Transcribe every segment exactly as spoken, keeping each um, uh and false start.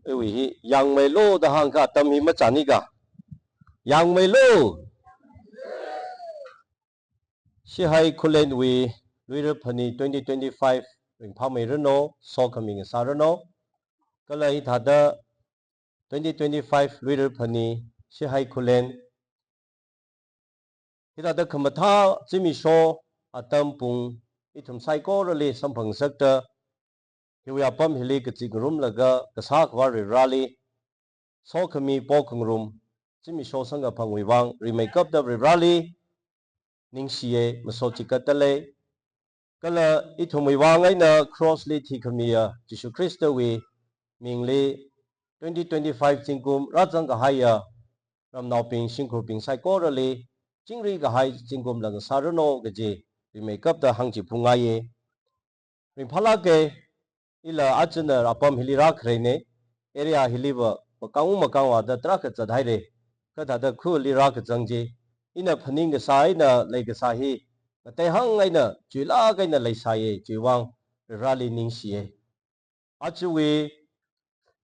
iwui hi yangmeilu da hāngkha atam hi machānika. Yangmeilu. Sihai Khullenwui Luira Phani twenty twenty-five ringphāmeiranu, sokhami ngasāranu. Kala hithāda twenty twenty-five Luira Phani Sihai Khullen hithāda khamathā zimiksho atam pung ithum saikorali samphangngasakta, hiwui apam hili kazip ngarumlaga kasā Akhava Varivarali sokhami pokhangarum zimiksho samkaphangwui vang rimeikapta Varivarali ningshiya, masochigatda lei. Kala ithumwui vang eina cross li thikhamiya Jishu Khristawui mingli twenty twenty-five zingkum rāzangkahaiya ramnaobing shimkhurbing saikorali chingri kahai zingkumla ngasāranu kaji rimeikapta hāngchiphungngaiya. Ringphālāka, ila achana apam hili rākhareina, area hiliva makāngung makāngvāda tarākha zathaira, kathāda khuli rākazang chi. Ina phaning kasā eina leikasā hi ngateihang eina chuilāk eina leisāya, chiwui vang Varivarali ningshiya. Ajawui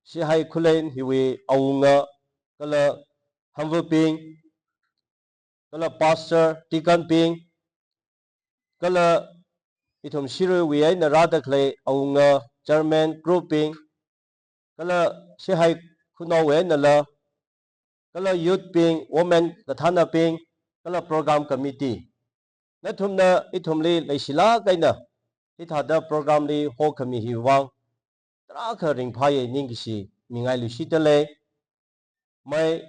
Sihai Khullen hiwui awunga, kala hamvabing, kala pastor, deacon bing, kala ithum Shiruiwui eina rāda khalei awunga, chairman, group bing, kala Sihai Khunou einala, kala youth bing, women kathānabing, kala program committee. Nathumna ithumli leishilāk eina hithāda program li hokhami hiwui vang tarākha ringphāya, ningkashi mingailuishitda lei. Mai,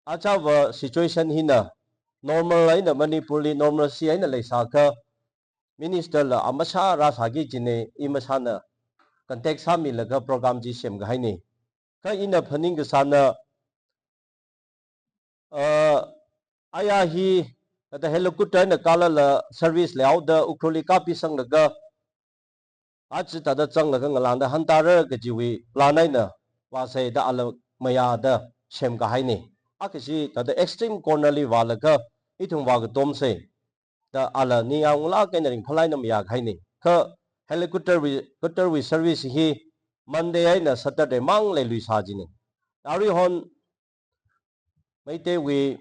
achava situation hina normal eina Manipur li normalcy eina leisākha, minister la amashā rāsāki kajina, i mashāna contact sāmilaga program chi semkahaina. Kha ina phaning kasāna, ah, aya hi, kata helicopter na kālala service leihaoda Ukhrulli kāpisanglaga, aja thāda zanglaga ngalāngda hāntāra kajiwui plan eina vāsai da ala mayāda semkahaina. Akha chi thāda extreme corner li vālaga ithum vākatomsai da ala ningyāng ngalāk eina ringphālāk eina mayākahaina. Kha helicopter wui, copter wui service hi Monday eina Saturday mang leiluisā jina. Aruihon Meiteiwui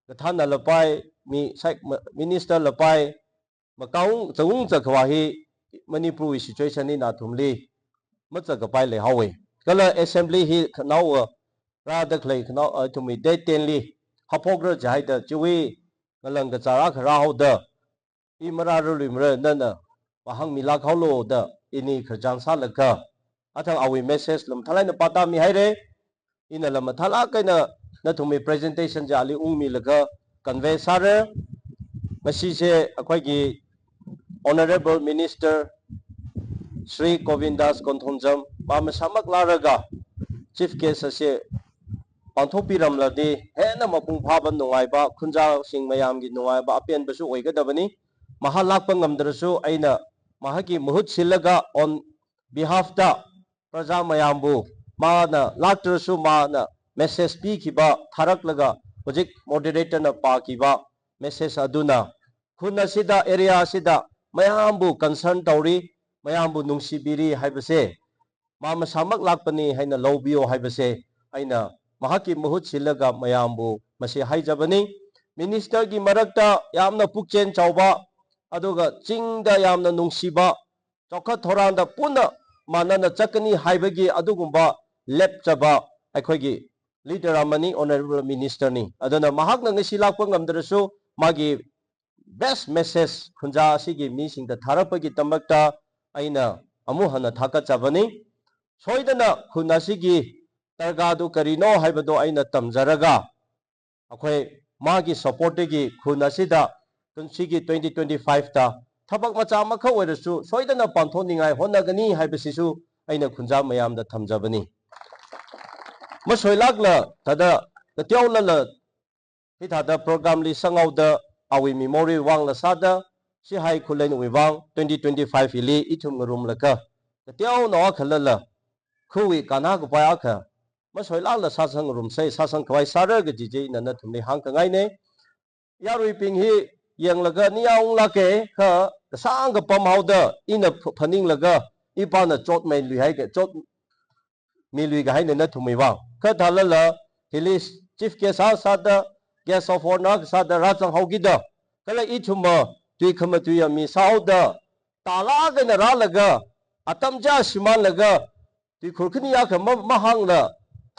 kathānalapai, mi, sai, ma, minister lapai, makāngung, zāngung zākhavā hi Manipurwui situation hina athumli mazākapai leihaowa. Kala assembly hi khanaowa rāda khalei khanao, ah, ithumwui date ten li haophokra jihaida, chiwui ngalang kazār akha rāhaoda, i marārarluimara, nana vāhāngmilāk haolu da ini khararchan sālaga, athang awui message la mathālāk eina pātāmihaira. Inala mathālāk eina nathumwui presentation chi ali ungmilaga convey sāra. Ngashise ꯑꯩꯈꯣꯏꯒꯤ Honourable Minister Shri Govindas Konthounjam, mā masāmak lāraga chief guest ase pāngthokpiramladi hena mapung phāba nungaiba, khunjāsing mayamgi nungaiba apenpasu oikadabani. Mahā lākpa ngamdarasu eina mahāki mahut silaga on behalf da praja mayambu, mana lāktarasu mana message pikhiba, thāraklaga hojik moderator na pākhiba message aduna, khun asida, area asida mayambu concern tauri, mayambu nungsibiri haibase, mā masāmak lākpani haina lobiyo haibase, eina mahāki mahut silaga mayambu masi haijabani. Minister gi marakta yamna pukchen chaoba, aduga chingda yamna nungsiba, chaokhat thorangda puna manana chakani haibagi adugumba lepchaba ꯑꯩꯈꯣꯏꯒꯤ leader ꯑꯃꯅꯤ, Honourable Minister ni. ꯑꯗꯨꯅ ꯃꯍꯥꯛꯅ ꯉꯁꯤ ꯂꯥꯛꯄ ꯉꯝꯗ꯭ꯔꯁꯨ, ꯃꯥꯒꯤ best message ꯈꯨꯟꯖꯥ ꯑꯁꯤꯒꯤ ꯃꯤꯁꯤꯡꯗ ꯊꯥꯔꯛꯄꯒꯤ ꯗꯃꯛꯇ ꯑꯩꯅ ꯑꯃꯨꯛ ꯍꯟꯅ ꯊꯥꯒꯠꯆꯕꯅꯤ꯫ ꯁꯣꯏꯗꯅ ꯈꯨꯟ ꯑꯁꯤꯒꯤ ꯗꯔꯀꯥꯔꯗꯨ ꯀꯔꯤꯅꯣ ꯍꯥꯏꯕꯗꯣ ꯑꯩꯅ ꯇꯝꯖꯔꯒ, ꯑꯩꯈꯣꯏ ꯃꯥꯒꯤ support ꯇꯒꯤ ꯈꯨꯟ ꯑꯁꯤꯗ ꯀꯨꯝꯁꯤꯒꯤ twenty twenty-five ꯇ ꯊꯕꯛ ꯃꯆꯥ ꯑꯃꯈꯛ ꯑꯣꯏꯔꯁꯨ ꯁꯣꯏꯗꯅ ꯄꯥꯡꯊꯣꯛꯅꯤꯡꯉꯥꯏ ꯍꯣꯠꯅꯒꯅꯤ ꯍꯥꯏꯕꯁꯤꯁꯨ ꯑꯩꯅ ꯈꯨꯟꯖꯥ ꯃꯌꯥꯝꯗ ꯊꯝꯖꯕꯅꯤ꯫ ꯃꯁꯣꯏꯂꯥꯛꯅ ꯊꯥꯗ ꯀꯇꯤꯌꯥꯎꯂꯥꯂ ꯍꯤꯊꯥꯗ program ꯂꯤ ꯁꯪꯉꯥꯎꯗ ꯑꯋꯤ memory ꯋꯥꯡꯂ ꯁꯥꯗ ꯁꯤꯍꯥꯏ ꯈꯨꯂꯦꯟ ꯎꯏ ꯋꯥꯡ twenty twenty-five ꯏꯂꯤ ꯏꯊꯨꯝ ꯉꯔꯨꯝꯂꯒ ꯀꯇꯤꯌꯥꯎꯅ ꯋꯥꯈꯜꯂꯂ ꯈꯨꯋꯤ ꯀꯥꯟꯅ ꯀꯄꯥꯏ ꯑꯈ ꯃꯁꯣꯏꯂꯥꯛꯂ ꯁꯥꯁꯪ ꯉꯔꯨꯝꯁꯩ ꯁꯥꯁꯪ ꯈꯋꯥꯏ ꯁꯥꯔꯒ ꯖꯤꯖꯦ ꯏꯅ ꯅꯊꯨꯝꯂꯤ ꯍꯥꯡ ꯀꯉꯥꯏꯅꯦ꯫ ꯌꯥꯔꯣꯏꯄꯤꯡ ꯍꯤ ꯌꯦꯡꯂꯒ ꯅꯤꯌꯥꯎꯡ ꯂꯥꯛꯀꯦ ꯈ ꯀꯁꯥꯡꯒ ꯄꯝꯍꯥꯎꯗ ꯏꯅ ꯐ-, ꯐꯅꯤꯡꯂꯒ ꯏꯄꯥꯅ ꯆꯣꯠꯃꯩ ꯂꯨꯏ ꯍꯥꯏꯒꯦ, ꯆꯣꯠ-, miluikahaina nathumwui vang. Kha thālala, hili chief guest sā sāda, guest of honour sāda rāzanghaokida, kala ithumva tui khamatuiya mi sāhaoda, tālāk eina rālaga, atam chāshimānlaga, tuikhur khani akha ma-, mahāngla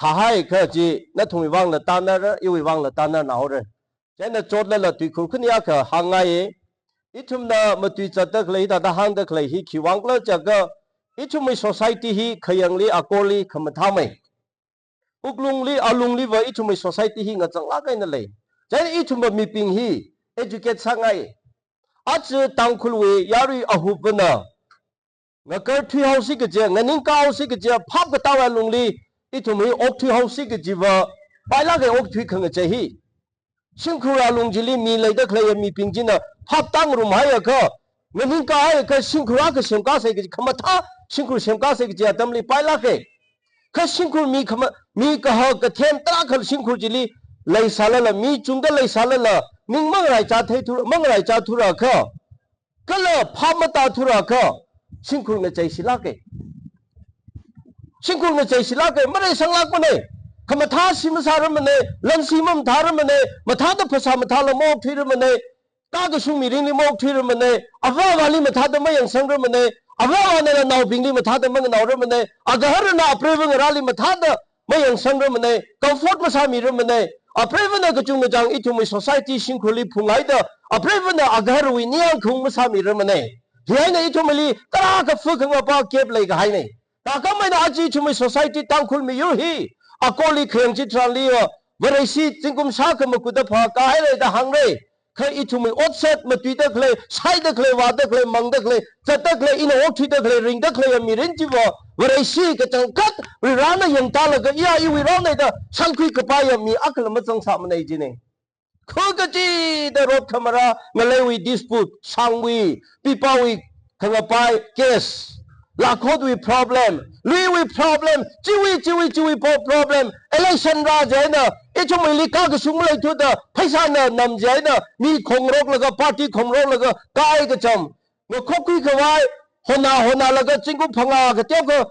thāhai kaji nathumwui vangla tānara, iwui vangla tānarnāhaora. Chieina chotlala tuikhur khani akha hāngngaiya. Ithumna matuizatda khalei, hithāda hāngda khalei hi khiwui vang khala jiakha, ithumwui society hi khayangli, akorli khamathāmei. Wuklungli, alungliva ithumwui society hi ngazanglāk eina lei. Chieina ithumva mibing hi educate sāngai. Aja Tangkhulwui yarui ahupvana ngakarthuihaosi kaji, nganingkahaosi kaji, phap katāwui alungli ithum hi okthuihaosi kajiva, pailāka okthui khangachei hi. Shimkhur alung chili mi leida khaleiya mibing china phap tāngarumhaiakha, nganingkahaiakha shimkhur akha semkāsa kaji, khamathā shimkhur semkāsa kaji atamli pailāka. Kha shimkhur mi khama-, mi kahak kathem tarākha shimkhur chili leisālala, mi chungda leisālala, ning mangaraichā theithura, mangaraichāthurakha, kala phap matāthurakha, shimkhur ngacheishilāka. Shimkhur ngacheishilāka, mareisānglākmana. Khamathāsi masāramana, lansi mamathāramana, mathāda phasā mathāla maokthuiramana, kakashung mirinli maokthuiramana, avāvali mathāda mayangsanramana, avāvanala naobingli mathāda manganaoramana, agaharana apreiva ngarāli mathāda mayangsanramana, comfort masāmiramana, apreivana kachungkachāng ithumwui society shimkhurli phunghaida, apreivana agaharawui ningyāng khaung masāmiramana. Hi eina ithumli tarākha phukhangapa gap leikahaina. Thākhameina aja ithumwui society Tangkhul miyur hi, akorli khayang chitharanliva, Vareshi zingkum shākha makuda phākāhaira da hāngra. Kha ithumwui otsak matuida khalei, shaida khalei, vāda khalei, mangda khalei, zatda khalei, ina okthuida khalei, ringda khaleiya mirin chiva, Vareshi kachangkhat, Varivarana yangtālaga, iya iwui rāna da shānkhui kapaiya mi akhala mazangsāmana jina. Kha kachida rot khamarā, ngaleiwui dispute, shangwui, pipawui khangapai case, lakhotwui problem, luiwui problem, chiwui, chiwui, chiwui po-, problem, election rā chieina, ithumwuili kakashung maleithuda, pheisāna nam chieina, mi khongroklaga, party khongroklaga, kaikacham, ngakhok khuikhavai, hona honalaga, zingkum phangā kateokha,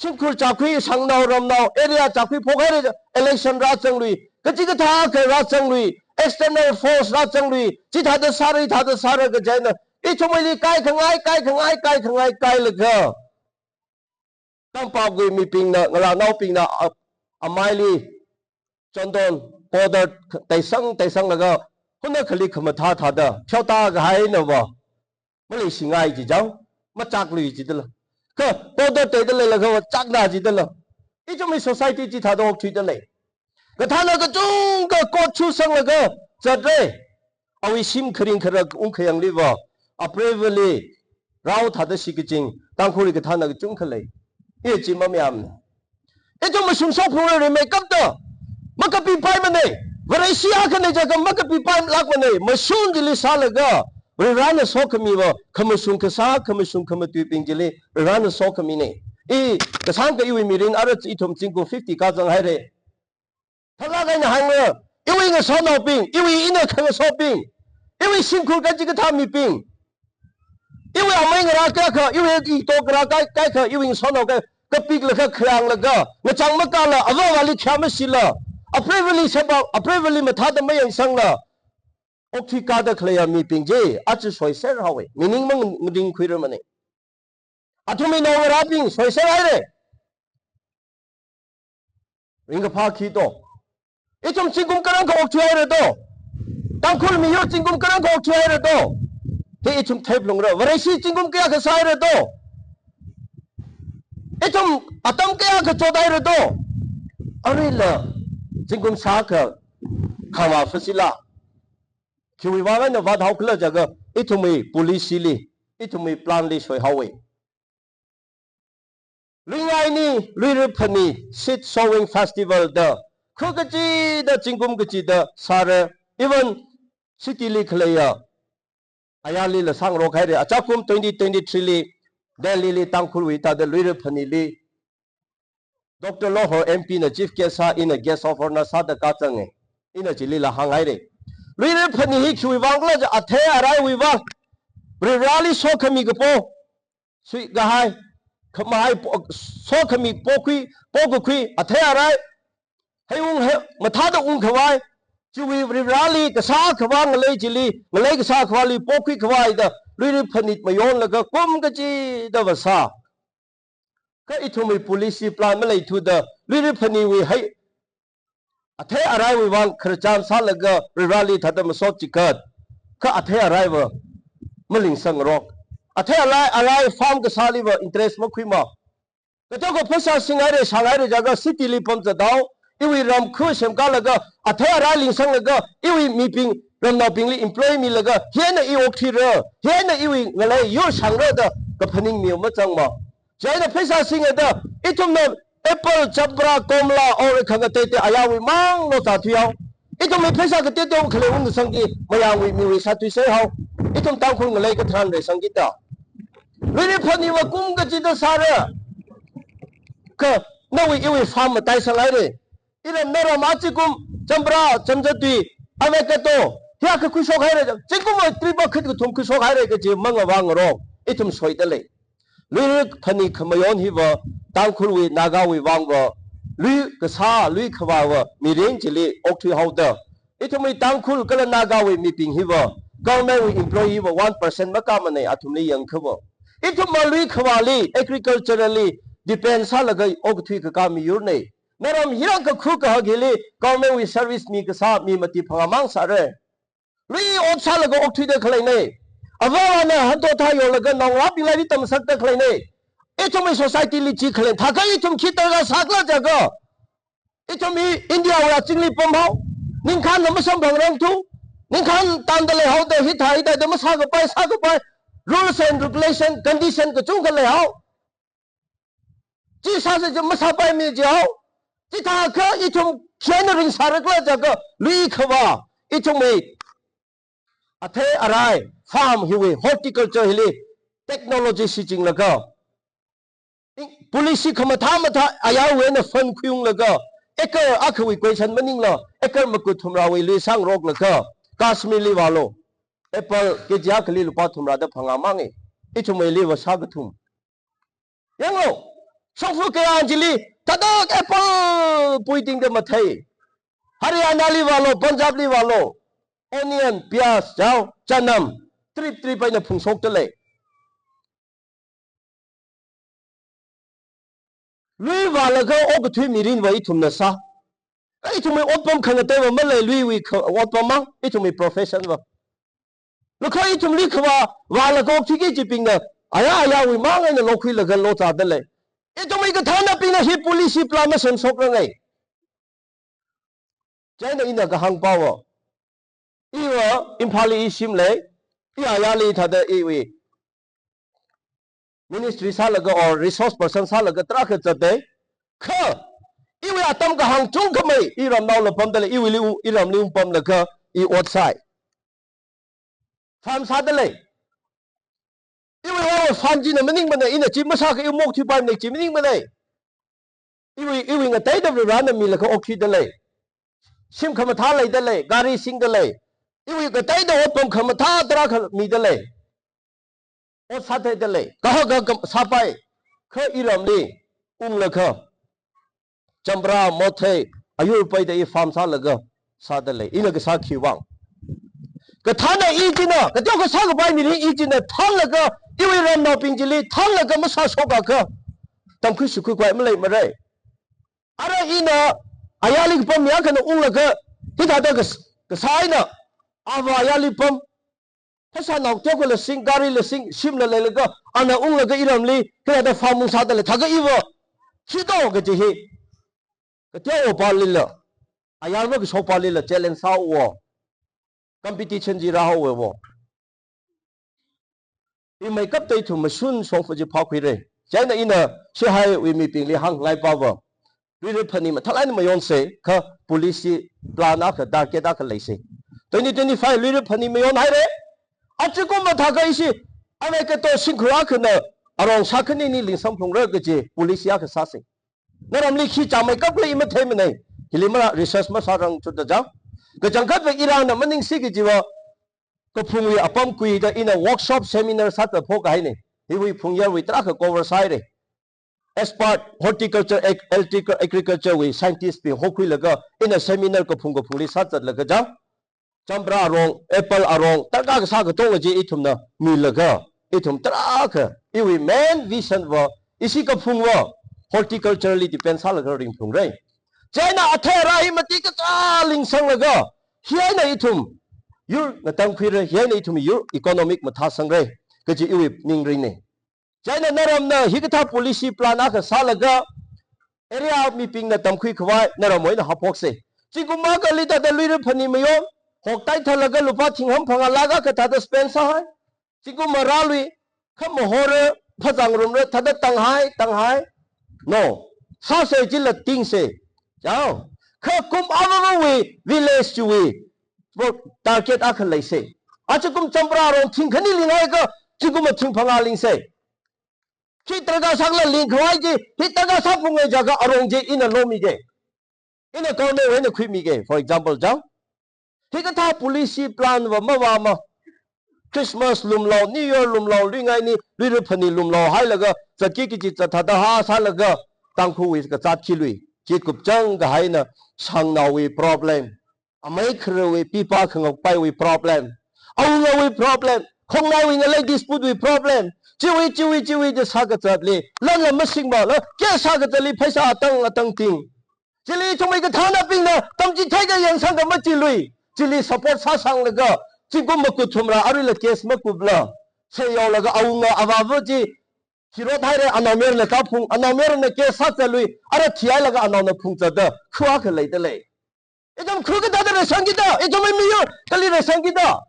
shimkhur chākhui, shangnao ramnao, area chākhui phokhaira, election rāzanglui, kachikathā kha rāzanglui, external force rāzanglui, chithāda sāra, hithāda sāra kaji eina, ithumwuili kaikhangai, kaikhangai, kaikhangai, kailaga, Kangpokpi mibingna, ngalānaobingna, a-, amaili, Chandon, powder teisang, teisanglaga, huna khali khamathā thāda, pheoda kahainava, maleishingai jijao, machaklui jidala. Kha, powder teida leilakhava, chakna jidala. Ithumwui society chithāda okthuida lei. Kathāna kachungkha court chusanglaga zatra. Awui shim kharing kharak ungkhayangliva, apreivali rao thāda shikachin, Tangkhulli kathāna kachungkha lei. Ichi mamayāmana. Ithum mashun shokphungra rimeikapta. Makapipaimana. Vareshi akhana jiakha makapipailākmana. Mashun chili sālaga, Varivarana sokhamiva, khamashung kasā, khamashung khamatuibing chili, Varivarana sokhamina. I, kasāngkha iwui mirin ara ithum zingkum fifty kazanghaira. Thālāk eina hāngra, iwui ngasotnaobing, iwui ina khangasotbing, iwui shimkhur kachikathā mibing, iwui amei ngarā kaikha, iwui ito ngarā kai, kaikha, iwui ngasotnao kai, kapiklaga khayanglaga, ngachang makāla, avāvali khayā mashila, apreivali sempa, apreivali mathāda mayangsangla, okthui kada khaleiya mibing chi, aja soiser haowa, meaning mang ringkhuiramana. Athumwui naongarābing soiser haira. Ringkaphā khi to. Ithum zingkum karāngkha okthuihaira to. Tangkhul miyur zingkum karāngkha okthuihaira to. Hi ithum theiphalungra. Vareshi zingkum kayākha sāhaira to. Ithum atam kayākha chothaira to. Aruila zingkum shākha khangvā phasila. Khiwui vang eina vāthao khala jiakha, ithumwui policy li, ithumwui plan li soihaowa. Luingaini, Luiraphani, seed sowing festival da, khu kachida, zingkum kachida sāra, even city li khaleiya, ayarlila sāngarok haira, achakum twenty twenty-three li, Delhi li, Tangkhulwui thāda Luiraphanili, Doctor Lohor M P na chief guest sā, ina guest of honour sāda kazanga. Ina chilila hānghaira. Luiraphani hi khiwui vang khala jiakha athei araiwui vang. Varivarali sokhami kapo. Suikahai. Khamahai po-, sokhami pokhui, pokakhui, athei arai, hei ung hei, mathāda ungkhavai, chiwui Varivarāli kasā khavā ngalei chili, ngalei kasā khavāli pokhui khavai da, Luira Phani mayonlaga kum kachida vāsā. Kha ithumwui policy plan maleithuda, Luira Phaniwui hei, athei araiwui vang khararchan sālaga Varivarāli thāda masot chikat. Kha athei araiva malingsangrok. Athei arai, arai farm kasāliva interest makhuima. Kateokha pheisā singhaira, shānghaira jiakha city li pamzatdao. Iwui ram khu semkalaga, athei arai lingsanglaga, iwui mibing, ramnaobingli employ milaga, hi eina i okthuira, hi eina iwui ngalei yur shāngra da kaphaning mi machangma. Chieina pheisā singhaida, ithumna apple, champra, komla, or khangateitei ayāwui mang lozā thuihao. Ithumwui pheisā kateitei khalei ungsangki, mayangwui miwui sāthuiserhao. Ithum Tangkhul ngalei katharan reisangki da. Luira Phaniva kum kachida sāra. Kha nawui iwui farm matai sānghaira. Iram naram achikum, champra, chamjatui, avocado, hiyākha khuishokhaira, chikumva trip akha kathum khuishokhaira kaji mangavāngarok, ithum soida lei. Luira Phani khamayon hiva, Tangkhulwui, Nagawui vangva, lui kasā, lui khavāva, mirin chili okthuihaoda. Ithumwui Tangkhul kala Nagawui mibing hiva, government wui employee va one percent makāmana athumli yangkhava. Ithumva lui khavāli, agriculturally depend sālaga okthui kakā miyurna. Naram hirang kakhu kahak hili, government wui service mi kasā mi mati phangā mang sāra. Lui ot sālaga okthuida khaleina. Avāvana hanto thā yorlaga naongarābingli tamsakda khaleina. Ithumwui society li chi khaleina. Thākha ithum khi tarākha sākhala jiakha, ithum hi India wui azingli pamhao. Ningkhānna masamphangrangthu. Ningkhān tangda leihaoda hithā hithāda masākapai, sākapai. Rules and regulation, condition kachungkha leihao. Chi sāsa chi masāpaimi jihao. Chithākha ithum khi eina ringsārakhala jiakha, lui khavā, ithumwui athei arai, farm hiwui, horticulture hili, technology shichinlaga, policy khamathā mathā ayarwui eina fund khuiunglaga, acre akhawui question maningla, acre makut thumrawui lui sāngaroklaga, Kashmir li vālu, apple K G akhali lupā thumrada phangā manga. Ithumwuili va sā kathum. Yanglu, shongfa kayāng chili, thāda apple puitingda mathei. Haryana li vālu, Punjab li vālu, onion, piyaz, jao, chanam, trip trip eina phungshokda lei. Lui vālaga okathui mirin va ithumna sā. Kha ithumwui otpam khangateiva malei, luiwui kha-, otpam mang, ithumwui profession va. Laga ithum lui khavā vālaga okthuiki kajibingna, aya ayawui mang eina lokhuilaga lozāda lei. Ithumwui kathānabingna hi policy plan masemshokrangai. Chieina ina kahāng pava, iva Imphalli i shim lei, i ayali thāda iwui ministry sālaga or resource person sālaga tarākha zatdei. Kha iwui atam kahāng chungkhamei, iramnaola pamda lei, iwuili u-, iramli ungpamlaga i ot sāi. Farm sāda lei. Iwui vāva farm china maningmana, ina chi masākha i mokthuipaimana chi maningmana. Iwui, iwui ngateida Varena milaga okthuida lei. Shim khamathā leida lei, gari singda lei. Iwui ngateida otpam khamathā tarākha mida lei. Ot sātheida lei. Kahaka kam-, sāpai. Kha iramli unglaga, champra, mothei, ayur paida i farm sālaga sāda lei. Ina kasā khiwui vang. Kathāna i china, kateokha sākapai mirin i china, thānlaga, iwui ramnaobing chili, thānlaga masāshokakha, tamkhui shukhui khavai maleimara. Ara ina ayali kapam mi akhana unglaga, hithāda kas-, kasā eina, ava ayali pam, pheisā nao teokhala sing, garila sing, shimla leilaga, ana unglaga iramli, hithāda farm ungsāda lei, thākha iva, khi to kaji hi. Kateowa palila, ayar makashok palila challenge sāhaowa. Competition chi rāhaowa. Imeikapta ithum mashun shongfa chi phākhuira. Chieina ina shihaiwui mibingli hāngngai pava, Luira Phani mathālāk eina mayonsa, kha policy plan akha, target akha leisa. Twenty twenty-five Luira Phani mayonhaira. Achikumva thākha ishi, avocado shimkhur akhana arong shākha nini lingsamphalungra kaji policy akha sāsa. Naramli khi chāngmeikap lei i matheimana. Hili mara research masārangthuda jao. Kachangkhatva irāna maningsi kajiva, kaphungwui apam kuida ina workshop seminar sāda phokahaina. Hiwui phungyarwui tarākha cover sāhaira. expert horticulture, ag-, agriculture wui scientist bing hokhuilaga, ina seminar kaphung kaphungli sāzatlaga chang, champra arong, apple arong, tarākha kasā katonga chi ithumna milaga, ithum tarākha, iwui main vision va, ishi kaphung va, horticulture li depend sālaga ringphungra. Chieina athei ara hi mati kachā lingsanglaga, hi eina ithum yur ngatangkhuira, hi eina ithum yur economic mathāsangra, kaji iwui ningringna. Chieina naramna hikathā policy plan akha sālaga, area mibingna tamkhui khavai naramwui eina haophoksa. Zingkum akhali thāda luira phani mayon, hoktai thālaga lupā thing hamphangā lakh akha thāda spend sāhai. Zingkum marālui, kha mahora, phazangrumra, thāda tanghai, tanghai. No. Sāsa chila tingsa. Chao. Kha kum avāvawui village chiwui pro-, target akha leisa. Aja kum champra arong thing khani linghaiakha, zingkum thing phangā lingsa. Khi tarākha sākhala lingkhavai chi, hi tarākha sāphungngai jiakha arong chi ina lomiga. Ina government wui eina khuimiga, for example, chang. Hikathā policy plan va mavāma. Christmas lumlao, New Year lumlao, luingai ni, luira phani lumlao hailaga, zatki kaji zat thāda hā sālaga, Tangkhulwui kazāt khi lui. Chi kupchang kahaina, shangnaowui problem. Amei kharawui, pipa khangakpaiwui problem. Awungawui problem. Khongnaiwui ngalei dispute wui problem. Chiwui, chiwui, chiwui, chi sākazatli. Lanla masingmala, case sākazatli pheisā atang, atang ting. Chili ithumwui kathānabingna, tamchitheikha yangsangkha machilui. Chili support sāsanglaga, zingkum makuthumra, aruila case makupla. Sāyaolaga awunga avāva chi, thirot haira anaomayarana kaphung, anaomayarana case sāzalui, ara thihailaga anaona phungzatda, khuwa khalei dalei. Ithum khu kathāda reisangkida, ithumwui miyur kali reisangkida.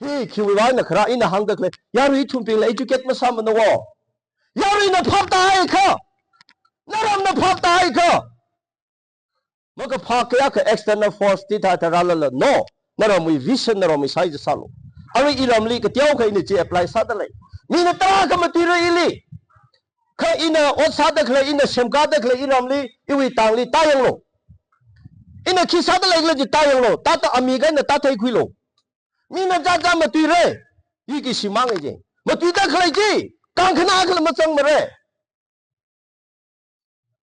Hi, khiwui vangna kharā ina hāngda khalei, yarui ithumbingla educate masāmana wo. Yaruina phap tāhaiakha, naramna phap tāhaiakha, makaphā kayākha external force titha tharālala, no. Naramwui vision, naramwui sai chi sālu. Arui iramli kateokha ina chi apply sādalei. Mina tarākha matuira ili. Kha ina ot sāda khalei, ina semkāda khalei iramli, iwui tangli tāyanglu. Ina khi sādalei khala chi tāyanglu. Thāda amik eina tātheikhuilu. Mina chāchā matuira. Yuiki shimāngai chi. Matuida khalei chi, kangkhana khala mazangmara.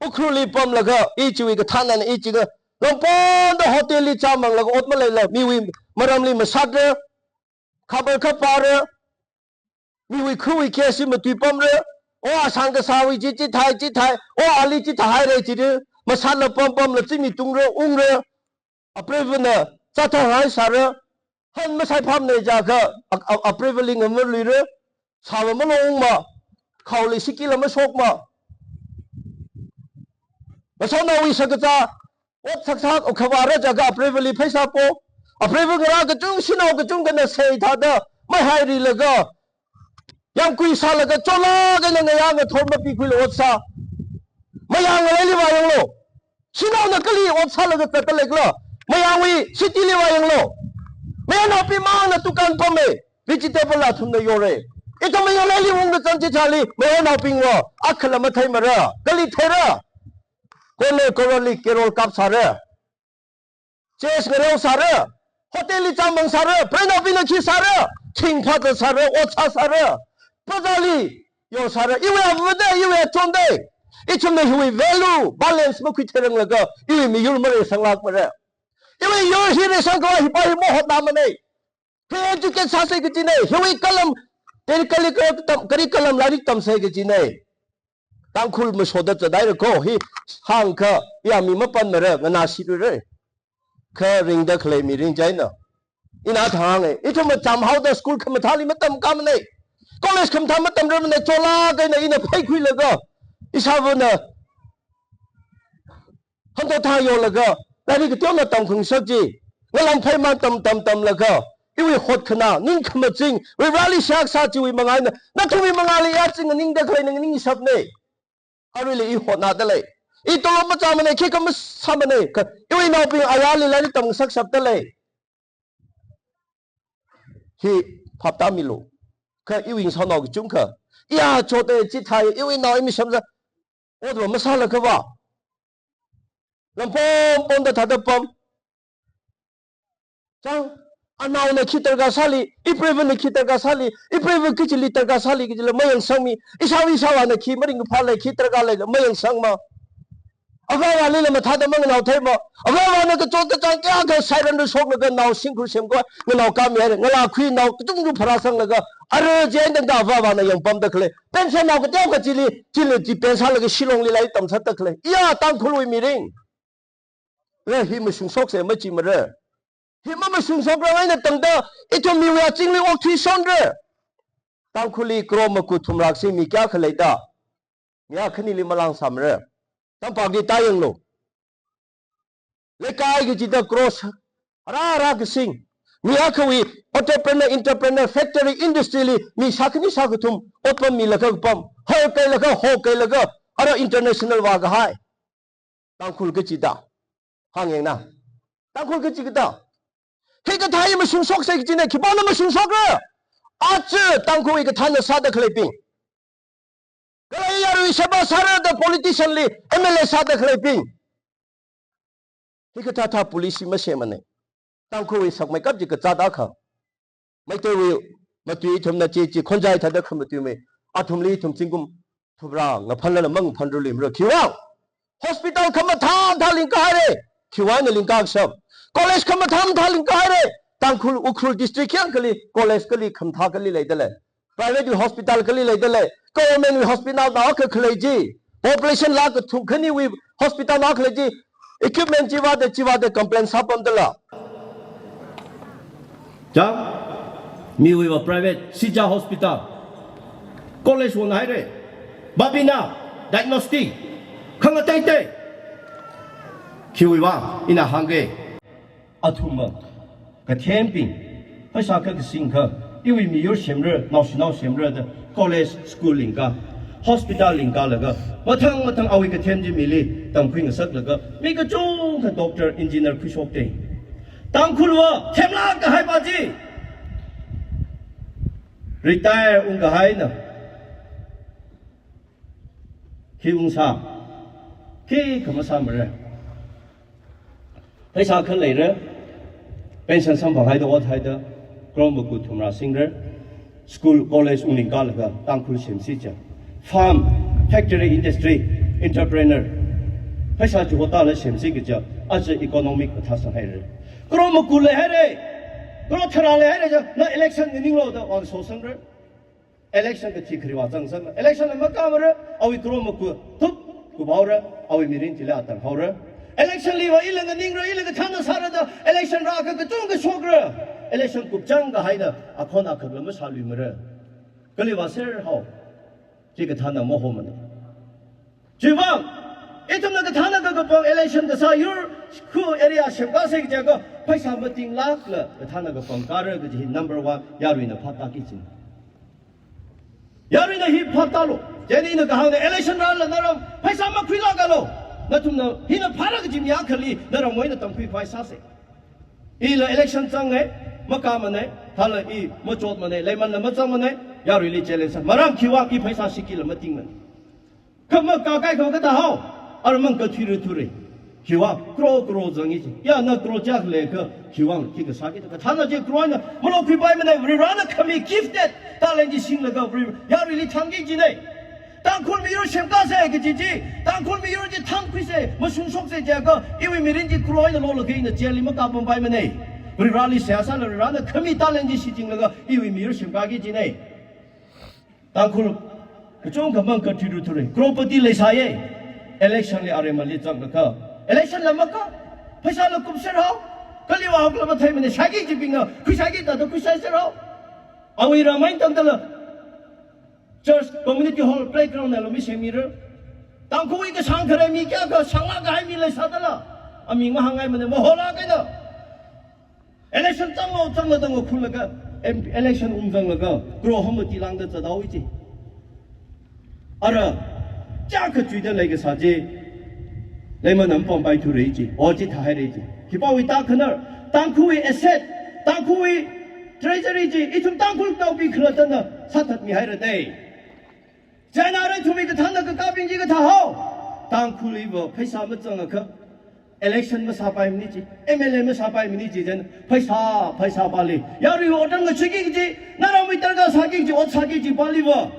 Ukhrulli pamlaga, i chiwui kathānana i chiga, Lamponda hotel li chāmanglaga ot maleila, miwui maramli masātra, khabar khapāra, miwui khuwui case chi matuipamra, o asang kasāwui chi chithai, chithai, o ali chithāhaira chira, masātla pampamla zimitungra, ungra, apreivana, chāthāngai sāra, han masaiphāmana jiakha, a, a, apreivali ngamar luira, sāva malongma, khaoli sikila mashokma. Masānaowui shakazā, ot saksak, o khavāra jiakha apreivali pheisā po, apreiva ngarā kachung, shanao kachungkhana sei thāda, maihairilaga, yāmgui sālaga chotlāk eina ngayā ngathor mapikhuilu ot sā. Mayang ngaleili vāyanglu. Shanaona kali ot sālaga zatdalei khala. Mayangwui city li vāyanglu. Mayarnaobing mangna dukan pama. Vegetable athumna yora. Ithum mayang ngaleili ungda zangchi chili, mayarnaobingva, akhala matheimara. Kali theira. Corner corner li carol kap sāra. Church ngareo sāra, hotel li chāmang sāra, preinaobingna khi sāra, thingphata sāra, ot sā sāra, pazali yo sāra, iwui avāvada, iwui achonda. Ithumna hiwui value, balance makhuitheranglaga, iwui miyur mareisanglākmara. Iwui yur hi reisangkhavai hipa hi mahotnāmana. Hi educate sāsa kajina, hiwui kalam, kari, kari, kari tam, kari kalam lairik tamsa kajina. Tangkhul mashoda zathaira ko, hi hāngkha, ya mi mapanmara, nganāshithuira. Kha ringda khalei mirin chieina. Ina thang e, ithum macham haoda school khamathāli matamkāmana. College khamathā matamrarmana, chotlāk eina ina phaikhuilaga. Ishāvāna hanto thā yolaga, lairik kateona tamkhangasak chi, ngalamphei mang tam tam tamlaga, iwui hotkhana, ningkhamaching, Varivarāli shaksa chiwui mangā eina, nathumwui mangāli ya ching nganingda khaleina nganingshapna. Aruili i hotnādalei. I tolop machāmana, khikha masāmana, kha iwui naobing ayarli lairik tamngasakshapdalei. Hi phap tāmilu. Kha iwui ngasānao kachungkha, ya chote chithai, iwui nao i mi shamza, otva masālakhava, lampom pomda thāda pam. Chang, Anaona khi tarka sāli, ipreivana khi tarka sāli, ipreiva kachili tarka sāli kachila mayangsangmi, ishāva ishāvāna khi maringkaphā lei, khi tarka lei mayangsangma. Avāvālila mathāda manganao theima. Avāvāna kachot kachāng kayākha sairan da shoklaga nao shimkhur semkhui, nganao kami haira, ngalā khui nao kachungkha pharāsanglaga, ara chieina tangda avāvāna yangpamda khalei. Pension nao kateokha chili, chili chi pension laga Shillongli lairik tamsāda khalei. Ya, Tangkhulwui mirin. Ra hi mashungshoksa machimara. Hi mamashungshokrangai eina tangda, ithum miwui azingli okthuishonra. Tangkhulli crore maku thumrā kasing mi kayākha leida? Mi akhanili malāngsāmara. Tampakli tāyanglu. Leikai kachida crore s-, ara ara kasing. Mi akhawui entrepreneur, entrepreneur, factory, industry li mi shākhani shākhathum otpam milaga kapam. Horkeilaga, hokeilaga, ara international vākahai. Tangkhul kachida. Hāngyangna. Tangkhul kachida. Hikathā hi mashungshoksa kachina, khipāna mashungshokra? Aja Tangkhulwui kathāna sāda khaleibing. Kala yarui sheba sāra da politician li M L A sāda khaleibing. Hikathā thā policy masemana. Tangkhulwui sakmeikap chi kazāt akha. Meiteiwui matui ithumna chi chi khonjai thāda khamatuimei. Athumli ithum zingkum thumrā ngaphanlala mangaphanrarluimara. Khiwui vang? Hospital khamathā mathā lingkahaira. Khiwui vang eina lingkakashap? College khamathā mathā lingkahaira. Tangkhul Ukhrul district khayākha kali college kali khamathā kali leidalei. Private wui hospital kali leidalei, government wui hospital nao akha khalei chi. Population lakh kathum khaniwui hospital nao akha khalei chi. Equipment chi vāda chi vāda complain sāpamdala. Chang, miwui va private, Sija Hospital. College won haira. Babina, diagnostic. Khangateitei. Khiwui vang, ina hāngga. Athumva, kathembing, pheisā kha kasing kha, iwui miyur semra, naoshinao semra da, college, school lingka, hospital lingkalaga, mathang mathang awui kathem chi mili, tamkhui ngasaklaga, mi kachungkha doctor, engineer khuishokdei. Tangkhulva, themlāk kahai pa chi, retire ungkahaina, khi ungsā, khikha masāmara. Pheisā kha leira, pension samphanghaida othaida, crore maku thumrā singra, school, college unglingkalaga, Tangkhul semsi cha. Farm, factory, industry, entrepreneur, pheisā chi hotala semsi kaja, aja economic mathāsang haira. Crore maku leihaira, crore tharā leihaira cha, na election nganinglu da wan sosangra. Election kathi khariwui vang zangsang. Election la makāmara, awui crore maku thup kuphaora, awui mirin chila atar haora. Election liva ila nganingra, ila kathāna sāra da, election rākha kachungkha shokra. Election kupchang kahaina, akhon akhak la masāluimara. Kali vāser hao, chi kathāna mahomana. Chiwui vang, ithumna kathāna kakapang election kasā yur, khu area semkasei kaja kha, pheisā matinglākla kathāna kapang kara kaji number one, yaruina phaptāki kajina. Yaruina hi phaptālu. Chieina ina kahāngna election rāla naram pheisā makhuilākalu. Nathumna hina phāra kaji mi akhali naramwui eina tamkhui khavai sāsa. Ila election zangngai, makāmanei, thāla i machotmanei, leimanla mazangmanei, yaruili challenge sā. Maram khiwui vang i pheisā sikila matingmanei. Kha makākahai kha kathā hao, ara mang kathui ruthure. Khiwui vang crore crore zangi chi. Ya na crore chak leikha, khiwui vang khi kasāki kathāna chi crore na malokhuipaimanei, Varivarana khami gifted talent chi singlaga Vari-, yaruili thangki kajinei. Tangkhul miyur semkasei kaji chi, Tangkhul miyur chi thangkhuisei, mashungshoksa jiakha, iwui mirin chi crore na lolaga ina jail li makāpampaimanei. Varivarali seihā sāla Varivarana khami talent chi shichinlaga, iwui miyur semkaki kajinei. Tangkhul kachungkha mang kathui ruthure. Crorepati leisāya. Election li aremali zanglakha, election la makā, pheisāla kupser hao. Kali vāhaokhala matheimanei, shaiki kajibingna khuishaiki thāda khuishaiser hao. Awui ramai tangdala church, community hall, playground nala mi semmira. Tangkhulwui kashāng kharei mi kayākha shānglāk kahai mi leisādala, aming mahāngngaimana, maholāk eina. Election zanglu, zanglu da ngakhunlaga, em, election ungzanglaga, crore hamati lāngda zathaowa chi. Ara, chiyākha chuida leikasā chi, leimana mapampaithurai chi, o chi thāhaira chi. Khipāwui tākhanar, Tangkhulwui asset, Tangkhulwui treasury chi, ithum Tangkhulnaobing khalattana sāthatmihaira dei. Chieina ara ithumwui kathāna kakābing chi kathā hao. Tangkhulliva pheisā mazangakha, Election masāpaimana chi, M L A masāpaimana chi, chieina pheisā, pheisā pali. Yarui otram kachiki kaji, naramwui tarākha sāki kaji, ot sāki kaji paliva.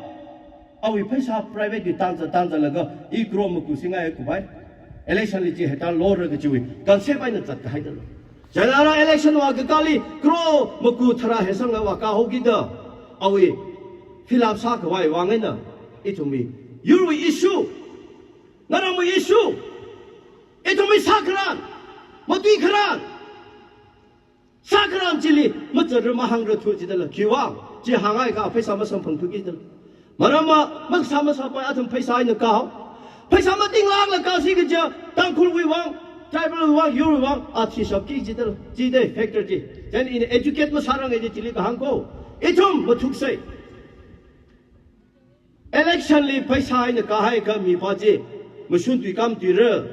Awui pheisā private wui tangza, tangzalaga, i crore maku singngai kupai. Election li chi heta lora kajiwui, concept eina zatkahai dala. Chieina ara election vākakāli, crore maku tharā hesangla vākahao kida. Awui fill up sākhavai vang eina, ithumwui, yurwui issue, naramwui issue, ithumwui sākharan, matuikharan, sākharan chili, mazatra mahāngra thu chidala, khiwui vang, chi hānghaiakha pheisā masamphangthuki dala. Maramva, makasā masāpai athum pheisā eina kahao. Pheisā matinglākla kasi kaja, Tangkhulwui vang, tribal wui vang, yurwui vang, athishapki chidala, chida factor chi. Then ina educate masāranga chi chili kahāng ko. Ithum mathuksei. Election li pheisā eina kahaiakha mipā chi, mashun tui kam tuira,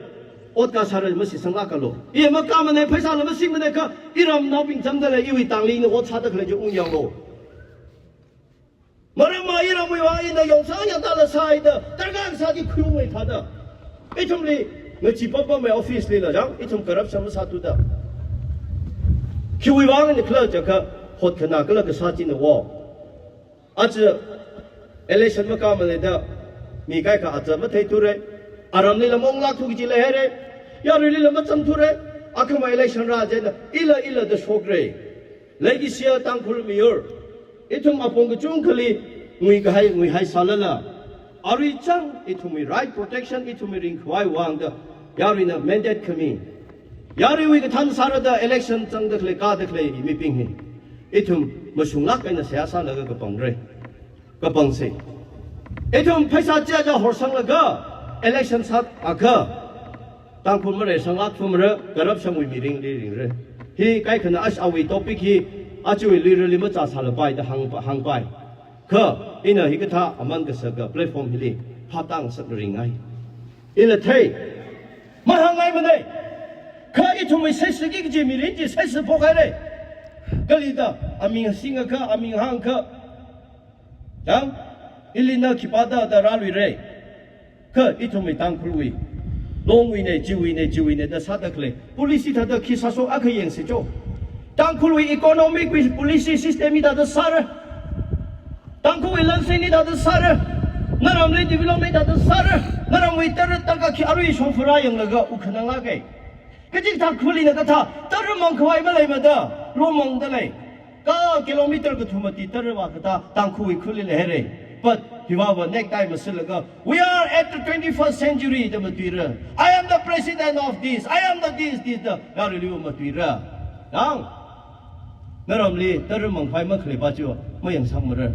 ot kasāra masi sanglākalo. I makāmana pheisāla masingmana kha, iramnaobing chāngdalei, iwui tangli ina ot sādakhalei chi ungyanglo. Maramva iramwui vang ina yongsang yangtāla sāhaida, tarākha sāki khuiungmei thāda. Ithumli, ngachee papa mai office lila jang, ithum corruption masāthuda. Khiwui vang eina khala jiakha, hotkhana kala kasā china wo. Aja election makāmana da, mi kaikha aja matheithura. Aramlila maunglākthu kaji leihaira. Yaruilila machāmthura. Akhama election rā chieina, ila ila da shokra. Leikashiya Tangkhul miyur, ithum apong kachungkhali nguikahai, nguihai sālala, arui chang ithumwui right protection, ithumwui ringkhavai vangda, yaruina mandate khami. Yaruiwui kathān sārada election zangdakhalei, kādakhalei mibing hi, ithum mashunglāk eina seihā sālaga kapangra. Kapangsei. Ithum pheisā chiaja horsanglaga election sāakha, Tangkhul mareisanglākthumara, corruption wui mirinli ringra. Hi kaikhana ash awui topic hi, ajawui luirali machā sālapai da hāng, hāngpai. Kha, ina hikathā aman kasaka platform hili, phaptāngasakna ringai. Ila thei, mahāngngaimana. Kha ithumwui saisaki kaji mirin chi saisa phokhaira. Kali da, aming singakha, aming hāngakha. Jang, ili na khipāda da rāluira. Kha ithumwui Tangkhulwui, Longwuina, chiwuina, chiwuina da sādakhalei policy thāda khi sāshok akha yangsi cho. Tangkhulwui economic wui policy system hithāda sāra. Tangkhulwui lansin hithāda sāra. Naramli development hithāda sāra. Naramwui tara tarākha khi arui shongfa rāyanglaga ukhanang lāka. Kachikathā khulina kathā, tara mangkhavai maleimada, longmangdalei. Ka kilometer kathum mati tara vākatā, Tangkhulwui khulli leihaira. But, hiwui vang necktie masilaga, "We are at the twenty-first century," da matuira. "I am the president of this, I am the this, this," da, yaruili matuira. Nang, naramli, tara mangkhavai makhalei pa chiva, mayangsangmara.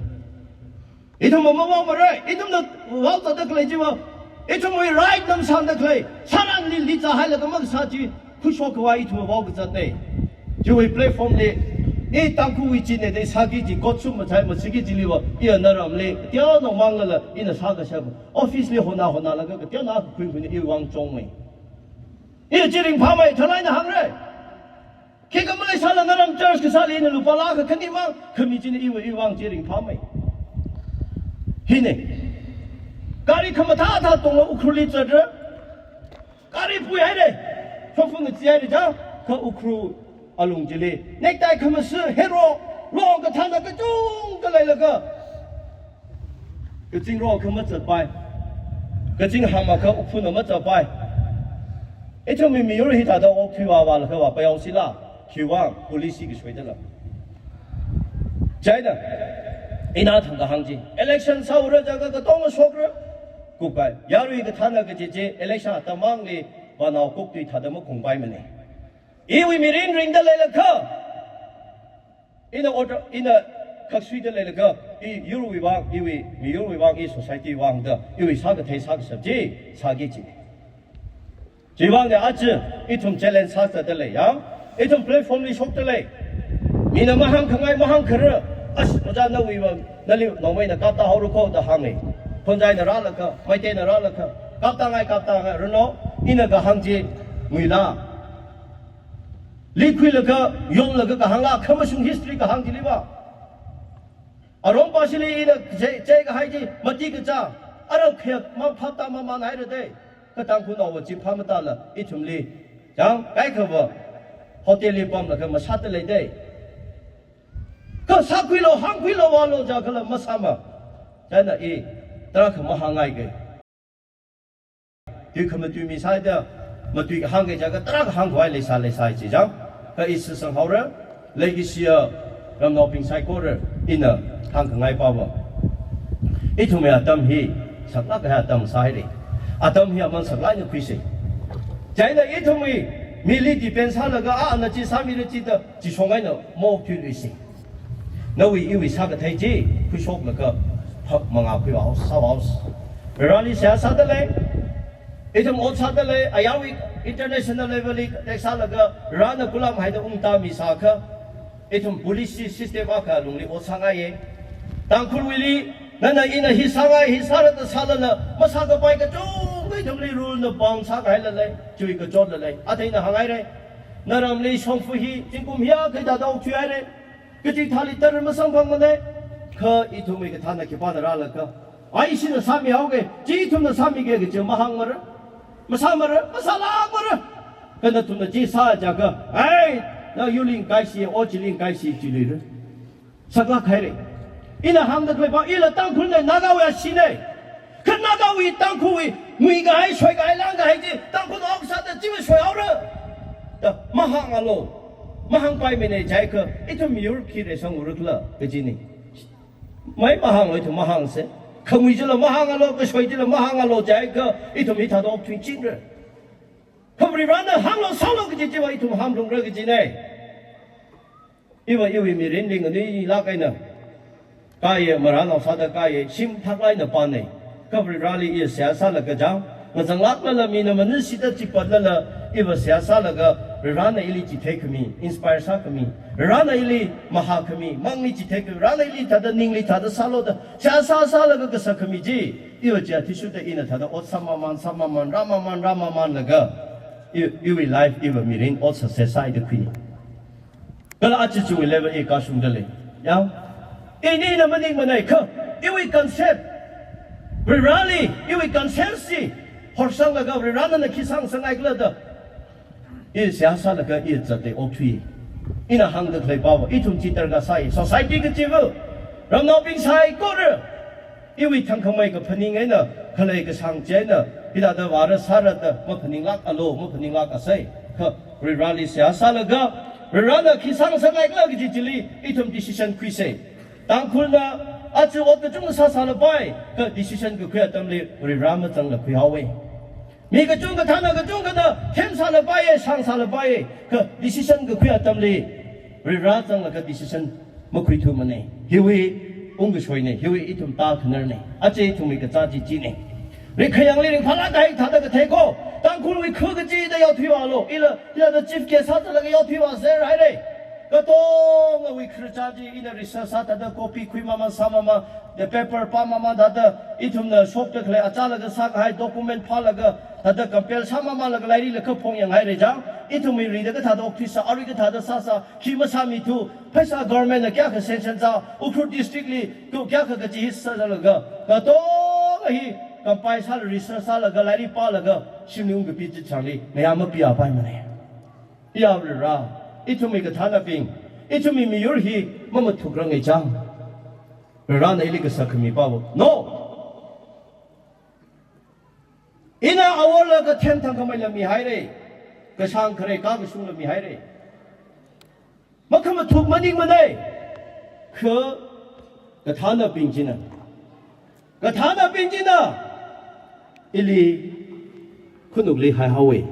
Ithum mavāomara, ithumna vaozatdakhalei chiva, ithumwui right namsangdakhalei, sāranli litsā hailaga makasā chi, khuishok khavai ithum mavāokazatna. Chiwui platform li, i Tangkhulwui china da sāki kaji, kotsu machai machiki kajiliva, i naramli, teonao manglala, ina sākashap, office li hona honalaga, kateonao khuikhuina iwui vang chungmei. I chi ringphāmei, thalaina hāngra. Khikha maleisāla naram church kasāli ina lupā lakh khani mang, khami china iwui, iwui vang chi ringphāmei. Hina. Gari khamathā thā tongla Ukhrulli zatra. Gari puihaira. Shongfa ngacheehaira ja, kha Ukhrul alung chili. Necktie khamasi, hero, long kathāna kachungkha leilaga. Kazing rokha mazatpai. Kazing hamakha Ukhrulna mazatpai. Ithumwui miyur hithāda okthui vāvālaga vāpaiyao sila, khiwui vang policy kashoidala. Chieina, ina thangkha hāng chi. Election sāura jiakha katonga shokra. Kukai, yarui kathāna kaji chi, election atamli, vānao khuktui thāda makungpaimana. Iwui mirin ringda leilakha. Ina order, ina khaksuida leilaga, i yurwui vang, iwui, miyurwui vang, i society vang da, iwui sākathei sākashap chi, sāki kaji. Chiwui vangna aja, ithum challenge sāsāda lei ya, ithum platform li shokda lei. Mina mahāngkhangai mahāngkhara, as, ojā nawui vang, nali, nongmeina kaptā haora ko da hānga. Phonjaina rālaga, Meiteina rālaga, kaptāngai kaptāngai, rano, ina kahāng chi, nguila. Likhuilaga, yonglaga kahāngla, khamashung history kahāng chiliva. Arong pashili ina je, je kahai chi, mati kacha, ara khe, ma phaptā mamānhaira da. Kha Tangkhulnaova chi phamatāla, ithumli. Chang, kaikhava hotel li pamlaga masāda leidei. Kha sākhuilo, hāngkhuilo, vālo jiakhala masāma. Chieina i tarākha mahāngngaike. Tui khamatui misāda, matui hāngke jiakha tarākha hāngkhavai leisā leisai chi chang. Kha i shitsanghaora, leikashiya ramnaobing saikora, ina hāngkhangai pava, ithumwui atam hi saklāk kahai atam sāhaire. Atam hi aman saklāk eina khuise. Chieina ithumwui mili depend sālaga, a, ana chi sāmira chida, chishong eina maokthuiluise. Nawui iwui sākathei chi khuishoklaga phap mangā khuihaosa, sāhaosa. Rali seihā sāda lei, ithum ot sāda lei, ayarwui international level li tek sālaga, Varena kulam haida ungtāmisākha, ithum police system akha lungli ot sāngaiye. Tangkhulwuili, nana ina hi sāngai, hi sāra da sālala, masākapai kachungkha ithumli rule na bound sākahaila lei, chiwui kachotla lei. Athei ina hānghaire. Naramli shongfa hi, zingkum hiyākha thāda okthuihaire. Kachikathāli tara masamphangmanei, kha ithumwui kathāna khipāna rālaga, ai, ishina sāmihaoke, chi ithumna sāmike kachi mahāngmara, masāmara, masālākmara. Kha nathumna chi sā jiakha, ai, na yurli ngaisi, o chili ngaisi, chilira. Saklāk haire. Ina hāngda khalei pava, ila Tangkhulnei, Nagawui ashinei. Kha Nagawui, Tangkhulwui, nguikahai, shoikahai, langkahai chi, Tangkhulna oksāda chiva shoihaora da mahāngalo. Mahāngpaimanei jiakha, ithum miyur khi reisangura khala, kajinei. Mai mahānglo, ithum mahāngse. Khangui chila mahāngalo, kashoi chila mahāngalo jiakha, ithum hithāda okthuichingra. Kha Varena hānglo, sālo kaji chiva ithum hānglungra kajinei. Iva iwui mirinli nganuilāk eina kāye, marānao sāda kāye, shim thaklāk eina pānei. Kha Vareli i seihā sālaga chang, ngazanglāklala mina manusida chipatlala, iva seihā sālaga, Varena ili chitheikhami, inspire sākhami, Varena ili mahākhami, mangli chitheikhami, Varena ili thāda ningli thāda sālo da, seihā sā sālaga kasā khami chi, iva chi athishurda ina thāda ot sāmaman, sāmaman, rāmaman, rāmamanlaga, i, iwui life, iva mirin ot success sāhaida khuinei. Kala achichungwui level i kashungda lei. Yang, inina maningmanei kha, iwui concept, Vareli, iwui conscience chi horsanglaga, Varena khi sāngasakngaikhala da, i seihā sālaga i zatdei okthui. Ina hāngda khalei pava, ithum chi darkar sāi, society kachiva, ramnaobing saikora, iwui thangkhamei kaphaning eina, khalei kashang chieina, hithāda vāra sāra da maphaninglākalo, maphaninglākasei. Kha Vareli seihā sālaga, Varena khi sāngasakngaikhala kaji chili, ithum decision khuisei. Tangkhulna aja ot kachungkha sāsālapai, kha decision kakhui atamli Vare mazangla khuihaowe. Mi kachungkha thāna kachungkhana them sālapaiye, shang sālapaiye, kha decision kakhui atamli Vare zanglaga decision makhuithumanei. Hiwui ungkashoinei, hiwui ithum tākhanarnei. Aja ithumwui kazā chi chinei. Rikhayangli ringphālāk kahai thāda kathei ko, Tangkhulwui kha kachida yaothuivālo. Ila, ila da chief guest sāda laga yaothuivāser haire. Katongawui khararchān chi ina research sāda thāda copy khuimaman sāmaman, the paper pāmaman thāda, ithumna shokda khalei achālaga sākahai document phālaga, thāda compile sāmamanlaga lairikla kaphong yanghaire chang, ithumwui rida kathāda okthuisā, arui kathāda sāsā, khi masāmithu, pheisā government na kayākha sanction sā, Ukhrul district li, tu kayākha kachi hi sālaga, katonga hi compile sālaga, research sālaga, lairik pālaga, shimli ungkapi chi changli, ngayā mapiapaimanei. Iya Vare, ithumwui kathānabing, ithumwui miyur hi mamathukranga chang, Varena ili kasā khami pava. No! Ina aworla kathem thangkhameila mihaire, kashang kharei kakashungla mihaire. Makhamathuk maningmanei, kha kathānabing china, kathānabing china ili khanukli haihaowe.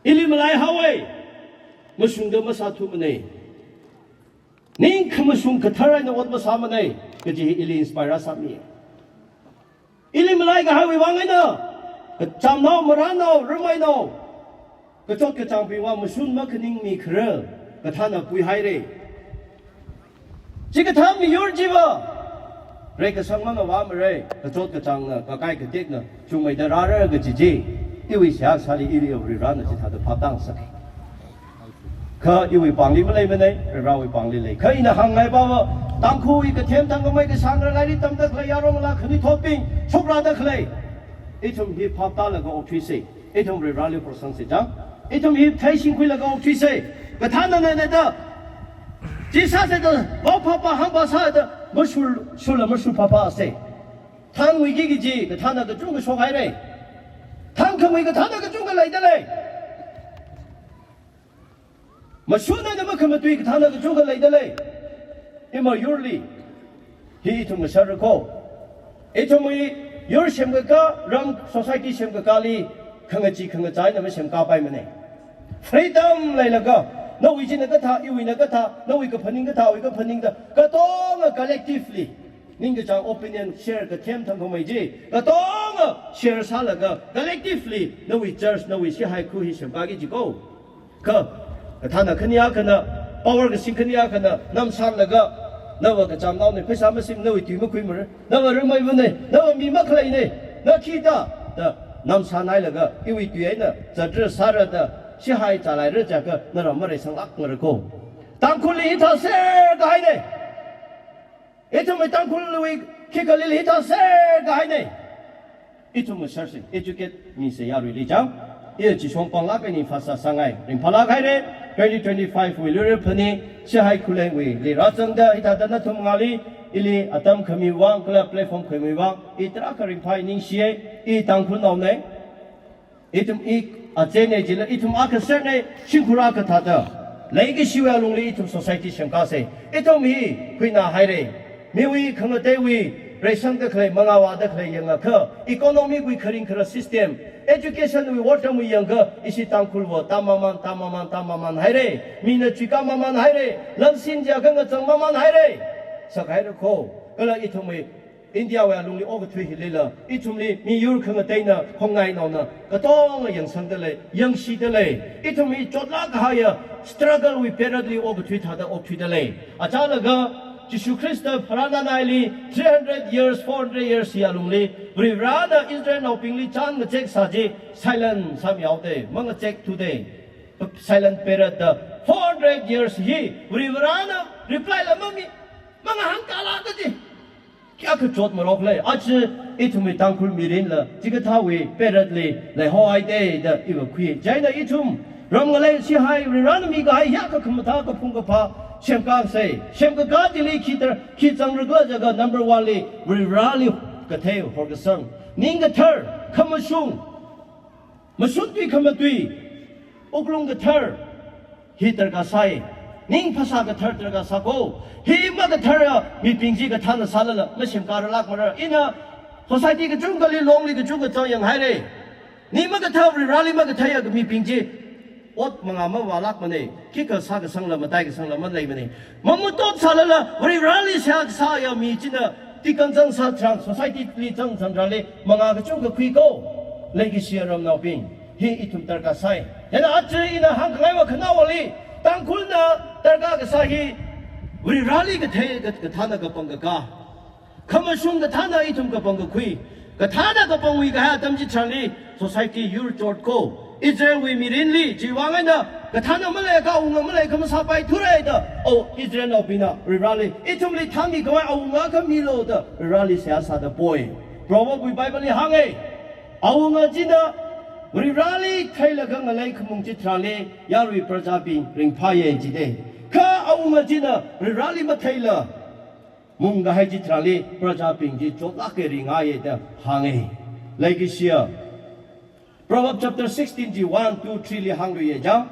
Ili malaihaowe. Mashungda masāthumanei. Ning khamashung kathar eina ot masāmanei, kaji ili inspire sāmi. Ili malaikahaiwui vang eina, kachamnao, marānao, rameinao, kachot kachāngbing vang mashun makhaning mi kharar, kathāna puihaire. Chikathā miyur chiva, reikasang mangavāmara, kachot kachāngna, kakai katekna, chungmeida rāra kaji chi, iwui seihā sāli ili Varena chithāda phaptāngasaka. Kha iwui pāngli maleimanei, Varewui pāngli lei. Kha ina hāngngai pava, Tangkhulwui kathem thangkhamei kashang kharei lairik tamda khalei yaronla khanuithotbing, shokrāda khalei, ithum hi phaptālaga okthuisei. Ithum Varivarali horsangsa chang. Ithum hi theishingkhuilaga okthuisa. Kathānana nada. Chi sāsa da, vao phāphā hāngphā sāda, mashur, shurla mashur phāphāsa. Thānwui kiki chi, kathāna kachungkha shokhaira. Thānkhamei kathāna kachungkha leidalei. Mashun eina makhamatui kathāna kachungkha leidalei. Ima yurli. Hi ithum ngasharra ko. Ithumwui yur semkakā, ram society semkakāli, khangachee khangachā eina masemkāpaimana. Freedom leilaga, nawui china kathā, iwuina kathā, nawui kaphaning kathā, awui kaphaning da, katonga collectively. Ningkachāng opinion share kathem thangkhamei chi, katonga share sālaga, collectively, nawui church, nawui sihai khu hi semkāki ji ko. Kha, kathāna khani akhana, power kasing khani akhana, namsanlaga, nava kachamnaona, pheisā masim, nawui tui makhuimara, nava rimeivana, nava mi makhaleina, na khi da, da, namsanhailaga, iwui tui eina, zatra sāra da, sihai chalaira jiakha, nara mareisanglākmara ko. Tangkhulli hithā serkahaina. Ithumwui Tangkhulwui khikhalila hithā serkahaina. Ithum ngasharsa, educate misa yaruili chang. Iya chishong panglāk eina phasā sāngai. Ringphālāk haira, twenty twenty-five wui luira phani, sihai khulenwuili rāzangda, hithāda nathum ngali, ili atam khami vang, kala platform khami vang, i tarākha ringphāi ningshiya, i Tangkhulnaona. Ithum i achena jila, ithum akha serna, shimkhur akha thāda. Leikashiwui alungli ithum society semkāsa. Ithum hi khuinahaira. Miwui khangateiwui reisangda khalei, mangāvāda khalei yangakha, economy wui kharing khara system, education wui wortamwui yangakha, ishi Tangkhulva tammaman, tammaman, tammaman haira. Mina chuikā maman haira. Lansin jiakha ngachang maman haira. Sakhaira ko. Kala ithumwui India wui alungli okathui hilila, ithumli miyur khangateina, khongnainaona, katonga yangsangdalei, yangshidalei. Ithum hi chotlāk kahaiya struggle wui period li okathui thāda okthuidalei. Achālaga, Jishu Khrista pharānānaili three hundred years, four hundred years hi alungli, Varivarana Israelnaobingli chān ngazek sā chi, silent sāmihaoda, mangazek thuda. Silent period da, four hundred years hi, Varivarana reply la mami, mangahāngkala kaji. Kayākha chotmarokle, aja ithumwui Tangkhul mirinla, chikathāwui period li leihaohaida da iva khui. Chieina ithum, ram ngalei sihai, Varivarana mikahai hiyākha khamathā kaphung kaphā, semkāsa, semkakā chili khi tar, khi zangrakhala jiakha number one li, Varivarali kathei horkasang, ning kathar, khamashung, mashun tui khamatui, wuklung kathar, hi darkar sai. Ning phasā kathar darkar sāko. Hi makathara mibing chi kathāna sālala, masemkāralākmara. Ina society kachungkhali, longli kachungkha chang yanghaira. Ning makathā, Varivarali makathāya mibing chi, ot mangā mavālākmana. Khikha sākasangla, mataikasangla maleimana. Mamutot sālala, Varivarali seihā kasāya mi china, tikang zangsā tharan, society li zangsā tharanli, mangā kachungkha khuiko. Leikashiya ramnaobing, hi ithum darkar sai. Chieina aja ina hāngkhangaiva khanaowali, Tangkhulna darkar kasā hi, Varivarali kathei, ka-, kathāna kapangkakā. Khamashung kathāna ithum kapangkakhui. Kathāna kapangwui kahai atam chitharanli, society yur chotko. Israelwui mirinli, chiwuivang eina, kathāna maleiakha awunga malei khamasāpaithura da, o Israelnaobingna, Varivarali, ithumli thānmikhavai awunga akha milo da, Varivarali seihā sāda poi. Proverb wui Bible li hānga, awunga china, Varivarali theilaga ngalei khamung chitharanli, yarui prajabing ringphāya jida. Kha awunga china, Varivarali matheila, mungkahai chitharanli, prajabing chi chotlāka ringaiya da hānga. Leikashiya. Proverbs chapter sixteen chi one, two, three li hāngluiya chang.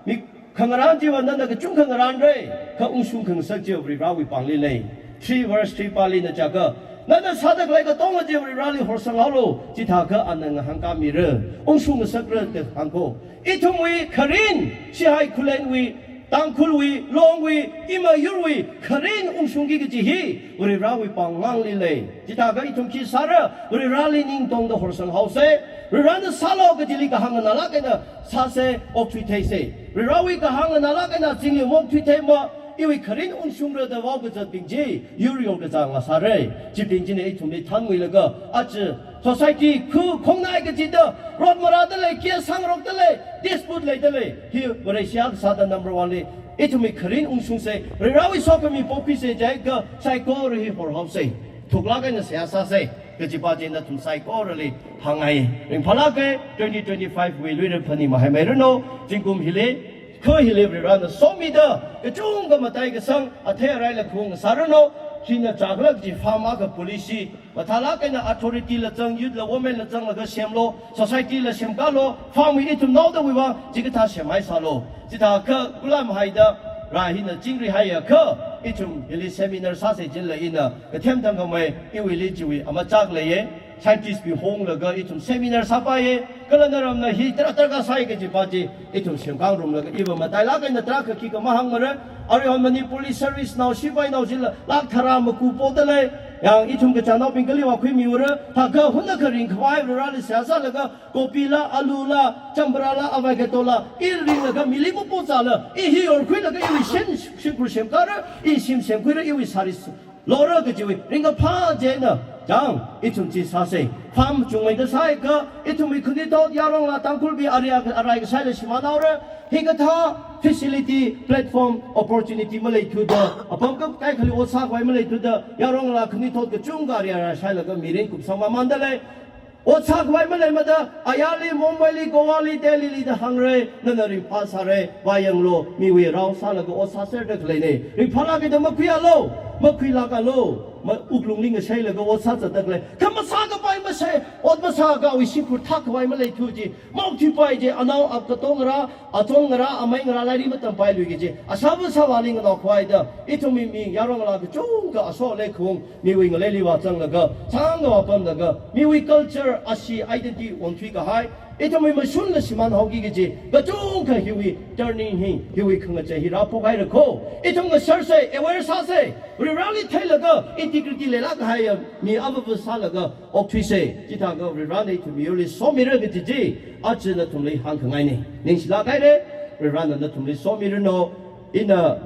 Mi khangarān chiva nana kachungkha ngarānra, kha ungshung khangasak chiva Varivarawui pāngli lei. Three verse three pāli na chaka, nana sāda khalei katonga chiva Varivarali horsanghaolu, chithākha ana ngahānkāmira, ungshung ngasakra da hāngko. Ithumwui kharin, sihai khulenwui, Tangkhulwui, Longwui, ima yurwui, kharin ungshungki kaji hi, Varivarawui pāngmangli lei. Chithākha ithum khi sāra, Varivarali ning tongda horsanghaosa, Varivarana sālu kajili kahāng nganālāk eina sāsa, okthuitheisa. Varivarawui kahāng nganālāk eina zingli maokthuitheimana, iwui kharin ungshungra da vaokazatbing chi, yur yorkazā ngasāra. Chibing china ithumli thānmilaga, aja, society khu khongnai kachida, rot marādalei, case sāngarokdalei, dispute leidalei. Hi Vareshi akha sāda number one li, ithumwui kharin ungshungsa, Varivarawui sokhami pokhuisa jiakha, saikora hi horhaosa. thuklāk eina seihā sāsa, kajipa chi nathum saikorali hāngngai. Ringphālāka, twenty twenty-five wui luira phanit mahaimeiranu, zingkum hili, kha hili Varivarana somida, kachungkha mataikasang, athei arai lakhaung sāranu, hina chākhalak chi farm akha policy, mathālāk eina authority la zang, youth la, women la zanglaga semlu, society la semkalu, farm wui ithumnaodawui vang, chikathā semhai sālu. Chithākha kulam haida, rā hina chingri haiakha, ithum hili seminar sāsa jinla ina, kathem thangkhamei, iwuili chiwui amachak leiya, scientist bing honglaga ithum seminar sāpaiya, kala naramna hi tarā tarākha sāi kajipa chi, ithum semkhangarumlaga iva matailāk eina tarākha khikha mahāngmara, aruihon Manipurli service nao sipainao chila, lakh tharā maku podalei, yang ithum kachānaobing kali vākhuimiura, thākha hunakha ringkhavai Vareli seihā sālaga, kopila, alula, champrala, avocado la, i ringlaga mili mapozāla, i hi yorkhuilaga iwui shen, shimkhur semkara, i shim semkhuira, iwui sari s-, lora kajiwui, ringkaphā chieina, chang, ithum chi sāsa. Farm chungmeida sāakha, ithumwui khanuithot yaronla Tangkhulbing aria arai kasāla shimānhaora, hikathā facility platform opportunity maleithuda, apam kakai khali ot sākhavai maleithuda, yaronla khanuithot kachungkha aria arai sālaga mirin kupsang mamandalei. Ot sākhavai maleimada, ayarli, Mumbaili, Goali, Delhili da hāngra, nana ringphā sāra, vāyanglu, miwui rao sālaga ot sāserda khaleina. Ringphālāka da makhuialu, makhuilākalu, ma wuklungli ngasheilaga ot sāzatda khalei. Kha masākapai masai, ot masāakha awui shimkhur thākkhavai maleithu chi, maothuipai chi, anao ap katongarā, achongarā, ameingarā lairikli matampailu kaji, asāva sāvāli nganaokhavai da, ithumwui mi yaronla kachungkha aso leikhaung, miwui ngaleili vāzanglaga, sāngva pamlaga, miwui culture, ashee, identity ongthuikahai, ithumwui mashunla shimānhaoki kaji, kachungkha hiwui turning hi, hiwui khangachei hi rāphokhairakho. Ithum ngasharsa, aware sāsa, Vareli theilaga, integrity leilāk kahaiya, mi avava sālaga, okthuisa, chithākha Varena ithum miyurli somira kaji chi, aja nathumli hāngkhangaina. Ningshilāk haira, Varena nathumli somiranu, ina,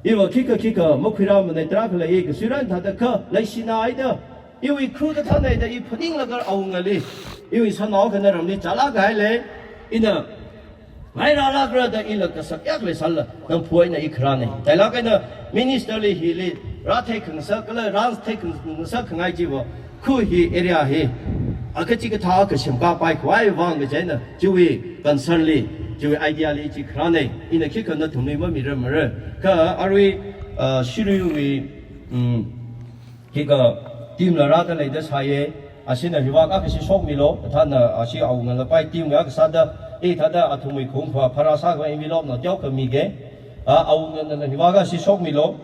iva khikha khikha makhuirāmana tarākha leiya, kasuiran thāda kha, leishina haida, iwui khu kathāna da i phaninglaga awungali, iwui shanao khana ramli chālāk hailei, ina, ngairālākra da ila kasak yak leisālala, nang phuaina i kharāna. Tailāk eina minister li hili, rāthei khangasak, kala rāthei khangasak khangai chiva, khu hi area hi, akha chikathā akha semkapai khavai vang kaji eina, chiwui concern li, chiwui idea li chi kharāna, ina khikha nathumli mamirarmara. Kha arui, ah, Shirui wui, mm, khikha team la rāda leida sāya, ashina hivak akha si shokmilu, kathāna ashi awungala pai team akha sāda, i thāda athumwui khungkha pharā sākhavai envelope na teokha mika, a, awunga nana hivak akha si shokmilu,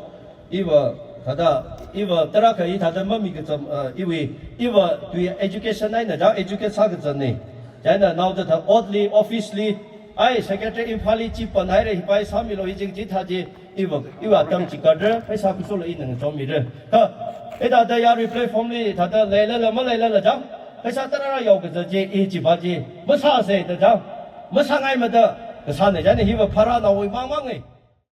iva thāda, iva tarākha i thāda mamikacham, a, iwui, iva tui education eina chang educate sākachanna, chieina naoda thā otli, office li, ai, secretary Imphalli chi panhaira, hipai sāmilu, hi ching chithā chi, iva, iva atam chi kadra, pheisā khusola ina ngachonmira. Kha, hithāda yarui platform li, thāda leilala maleilala chang, pheisā tarāra yaokazat chi, i chipa chi, masāsa da chang, masāngaimada, kasāna chang, hiva pharānaowui mangmanga.